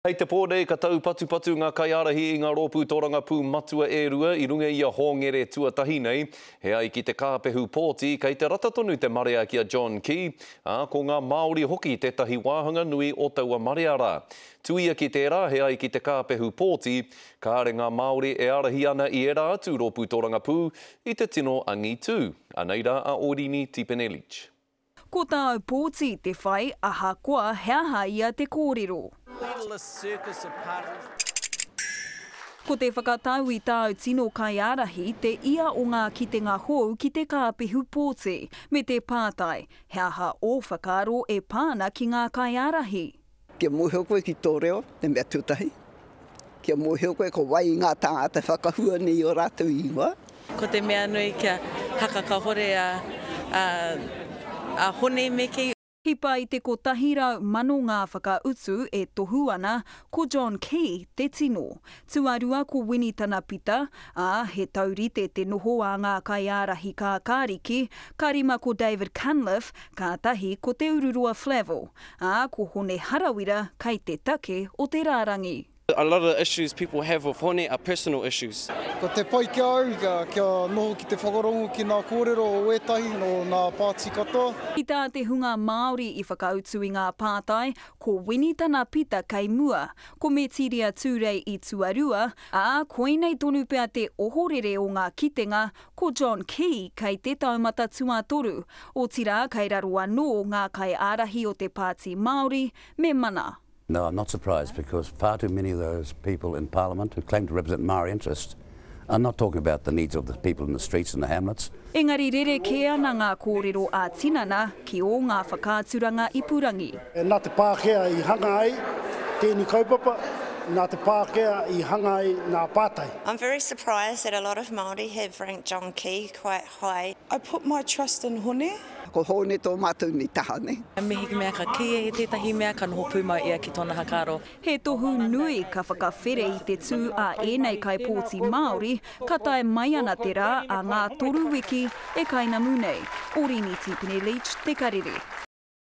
Hei te pō nei ka taupatupatu ngā kaiārahi i ngā rōpū tōrangapū matua e rua i runga i a Hōngere tuatahi nei. He ai ki te kāpehu pōti, kei te rata tonu te marea ki a John Key, ā, ko ngā Māori hoki tētahi wāhanga nui o taua marea rā. Tuia ki tērā, he ai ki te kāpehu pōti, kāre ngā Māori e ārahi ana i ērā atu rōpū tōrangapū i te tino angitū. Anei rā a Orini Tipene-Leach. Ko tāu pōti te whai ahakoa he aha ia te kōrero. Ko te whakatau i tāu tino kaiārahi te ia o ngā kitenga hou ki te kāpehu pōti, me te pātai, he aha ō whakaaro e pā ana ki ngā kaiārahi? Kia mōhio koe ki tō reo, te mea tuatahi. Kia mōhio koe ko wai ngā tāngata e whakahua nei i ō rātou ingoa. Ko te mea nui kia hakakahore a a Hone me kī. Hipa i te 100,000 ngā whakautu e tohu ana ko John Key te tino. Tuarua ko Winitana Pita, ā, he taurite te noho a ngā kaiārahi kākāriki, ka rima ko David Cunliffe, kātahi ko Te Ururoa Flavell, ā, ko Hone Harawira kei te take o te rārangi. A lot of the issues people have with Hone are personal issues. Ko te pai ki a au, kia noho ki te whakarongo ki ngā kōrero o ētahi o ngā pāti katoa. Ki tā te hunga Māori i whakautu i ngā pātai, ko Winitana Pita kei mua, Ko Metiria Turei i tuarua, ā, koinei tonu pea te ohorere o ngā kitenga, ko John Key kei te taumata tuatoru, otirā kei raro anō ngā kaiārahi o te Pāti Māori me Mana. No, I'm not surprised because far too many of those people in Parliament who claim to represent Māori interests are not talking about the needs of the people in the streets and the hamlets. Engari rerekē ana ngā kōrero ā-tinana ki ō ngā whakaaturanga ipurangi. Nā te Pākehā i hanga ai tēnei kaupapa, nā te Pākehā i hanga ai ngā pātai. I'm very surprised that a lot of Māori have ranked John Key quite high. I put my trust in Hone. Ko Hone tō mātou nei taha, nē. Mehemea ka kīia e tētahi mea, ka noho pūmau ia ki tōna whakaaro. He tohu nui ka whakawhere i te tū a ēnei kaipōti Māori ka tae mai ana te rā a ngā toru wiki e kainamu nei. Orini Tipene-Leach, Te Karere.